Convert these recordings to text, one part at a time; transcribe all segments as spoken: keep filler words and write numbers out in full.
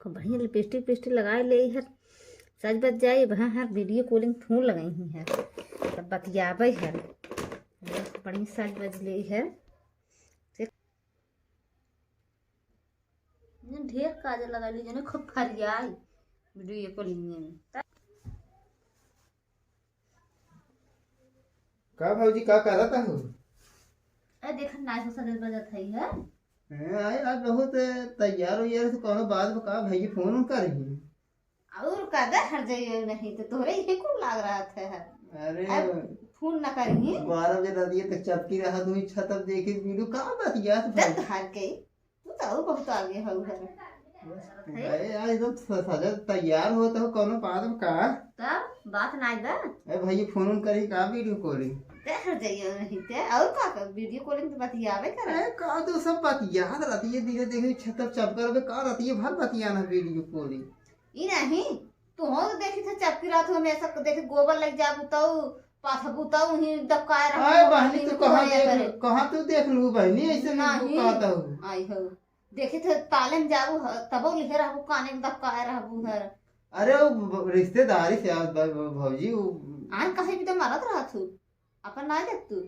खूब बढ़िया लिपस्टिक, लिपस्टिक लगाए लेइ हर, सज बज जाए। वहाँ हर वीडियो कॉलिंग फोन लगाई ही हर, तब बतियाबे हर, बढ़िया सज बज लेइ हर। ढेर काजल लगा ली, जने खूब फरियाई वीडियो कॉलिंग में। का भौजी, का करत हो? अरे देख, नाच सजत बजत है, है? हैं, आए, आज बहुत तैयार हो यार, तो कौनो बात बा का? भैया फोन उन करही। और का दे, हर जाइए नहीं तो तोहरे ये कुल लाग रहा था, है? अरे, अब फोन ना करही। बारह बजे रात ये तक चपकी रहा, तू छत पर देखे वीडियो का बतियात दे भाई? हर के तू तो बहुत आगे हऊ है। बस, है? अरे यार, एकदम स-, सजल तैयार होत हो, कौनो बात बा का? तब बात नाई बा। अरे भैया, फोन उन करी का वीडियो कॉलिंग? ते हर जाइए नहीं ते, और का कर, वीडियो कॉलिंग तो बतियावे करे। अरे का तू सब बतियात रहती है, धीरे देखे छत पर चपकर बे का रहती है, भर बतियाना वीडियो कॉलिंग। ई नहीं, तू हो तो देखी थे चपकी रहत हो, हमेशा देखे गोबर लग जाबू तो पाथबू तउ ही दबकाए रहबू, आय बहिनी, तू कहाँ देख, कहाँ तू देख लू बहिनी, ऐसे नहीं कहत हूँ। आई हो, देखी थे ताले में जाबू ह-, तबो लिहे रहबू, काने में दबकाए रहबू हर। अरे वो ब-, रिश्तेदारी से आवत बा, ब-, भौजी, वो आन कहीं भी तो मरत रहत हूँ, अपन ना देख तू।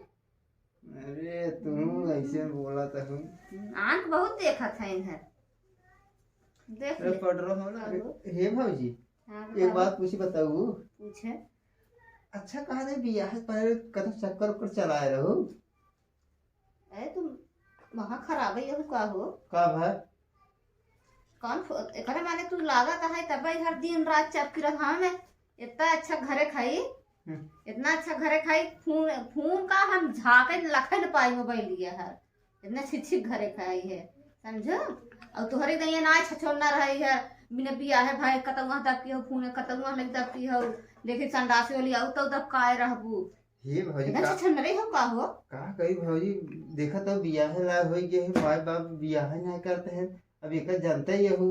अरे तू ऐसे बोलत हूँ। आन बहुत देखत है इधर, देख अरे ले। पड़ रहा हो ना। हेलो। हे भौजी, हाँ, एक बताओ। बात पूछी, बताऊ। पूछे। अच्छा, कहा दे बियाह से पहले कतौ चक्कर उक्कर चलाए रहो? ए, तुम महा खराब है, यहू का हो? का भा? कौन फो-, एकरे माने तू लागत है, तब हर दिन रात चपकी रहा में। इतना अच्छा घरे खाई, हम्म। इतना अच्छा घरे खाई, फोन, फोन का हम झांके लखे न पाई मोबाइल लिया है। इतना छिक छिक घरे खाई है, समझो? और तोहरे गैया ना छछोन्ना रही है, बिना बियाहे भाई कतौआ दबकी हो, फोन कतौआ नहीं दबकी हो, देखी संडासी वाली आऊ तो दबकाए रहबू। हे भौजी, एकदम का छछोन्ना रही हो का हो? का कही भौजी, देखा तो बियाहे ला होई गए है, माय बाप बियाहे नहीं करते हैं, अब एकर जनते ही हो।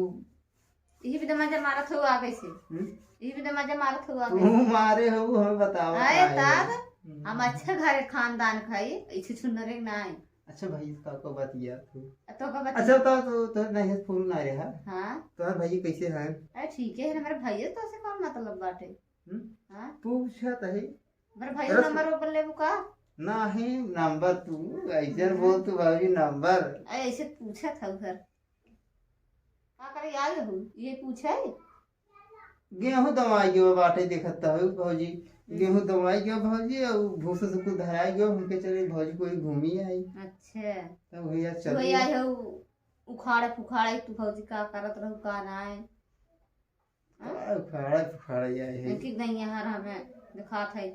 यही भी तो मजा मारत हो आगे से। हम्म? यही भी तो मजा मारत हो आगे तू से। मारे हो, हमें बताओ अरे काहे? तब हम्म। हम अच्छे घरे खानदान खाई, ऐसे छछोन्ना रही ना आई। अच्छा भाई, तो को बतिया तू। तो का बतिया? अच्छा, तो, तो, तो नहीं, फोन ना रहा। हाँ। तोहर भाई कैसे हैं? अरे ठीक है, हमारे भाई तो से कौन मतलब बाटे? हम्म? हाँ? पूछत है। हमारे भाई अरे नंबर ओपर लेबू का? नहीं, नंबर तू, ऐसे हम्म। बोल तू भाभी नंबर। अरे ऐसे पूछत है उधर। का करे आई हो? ये पूछे? गेहूं दवाई गयो बाटे, देखत तो हो भौजी, हम्म। गेहूं दवाई गयो भौजी, और भूसा से कुल धराई गयो, हमके चले भौजी कोई घूमी आई। अच्छा। तब भैया तो चली। भैया हो उखाड़े फुखाड़े तू भौजी का करत रहू का नाय? हाँ? का उखाड़े फुखाड़े आई है? इनकी गैया हर हमें दिखात है,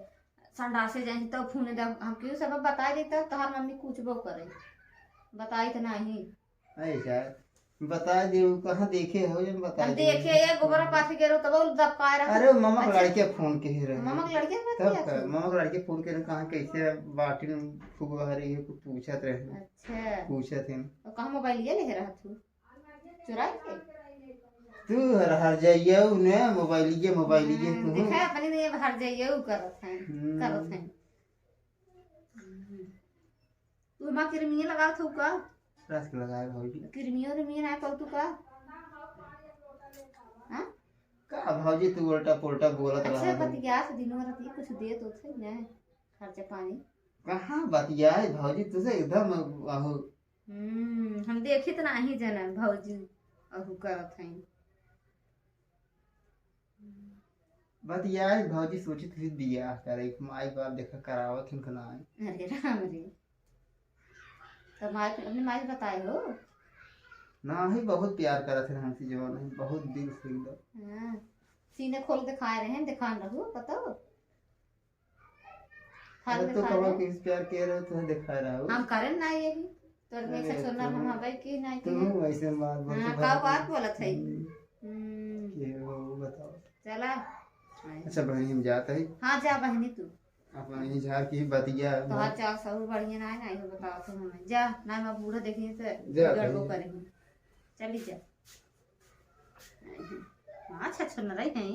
संडासे जाए तो फोन दे, हम क्यों सब बताई देता, तोहार मम्मी कुछ वो करे, बताई तो नहीं। ऐसा बता दे, वो कहाँ देखे हो, जब बता हम दे। देखे, ये गोबरा पाथी के रहो, तब वो दबकाए रहा। अरे, वो मामा के अच्छा। लड़के फोन के ही रहे। मामा के लड़के फोन तब किया का? था? मामा के लड़के फोन के रहे, कहाँ कैसे बाटी में फुगवा रही है, कुछ पूछत रहे। अच्छा। पूछत है। तो कहाँ मोबाइल ये ले रहा तू? चुराई के? तू हर, हर जाइए ने मोबाइल ये, मोबाइल ये हम्म, तू। देखा अपने में हर जाइए, वो करत है, हम्म। करत है। तू हमार किरमिया लगावत हऊ का? रस के लगाए भौजी। किरमिया उरमिया ना कहू तू का? हाँ? का भौजी तू उल्टा पुल्टा बोलत अच्छा, रहत हऊ। बतिया से दिनों रात ये कुछ दे तो थे ना, खर्चा पानी। कहाँ बतियाए भौजी तुझे एकदम अहू। हम्म, हम देखित नाही जनन भौजी अहू करत हई। बतियाए भौजी सोचित हुई बियाह करे, माई बाप देखा करावत हन कि नाई। अरे राम रे, तो माई, अपने माई से बताए हो? नाही, बहुत प्यार करत हन हमसे, जवान है, बहुत दिल से एकदम। हाँ, सीने खोल के खाए रहे, दिखान रहू, बताओ। खाली अरे तो दिखाए कहो रहे। कि इस प्यार के रहे, तुम्हें दिखा रहा हूँ। हम करें ना यही, तो अरे ऐसे सुनना तुम, हम हवे कि नहीं कि तुम ऐसे बात बोलते हाँ, हो। का बात बोलत है? हम्म। हम्म। के हो, बताओ। चला। अच्छा बहनी, हम जात है। हाँ, जा बहनी तू। अपन यही झार की बतिया। तोहार चाल सहूर बढ़िया ना है, नहीं हो बताओ तुम हमें। जा, ना मैं बूढ़ा देखी से जा गड़बो बहनी। करेंगे। चली जा। हाँ, अच्छा, अच्छा न रही है।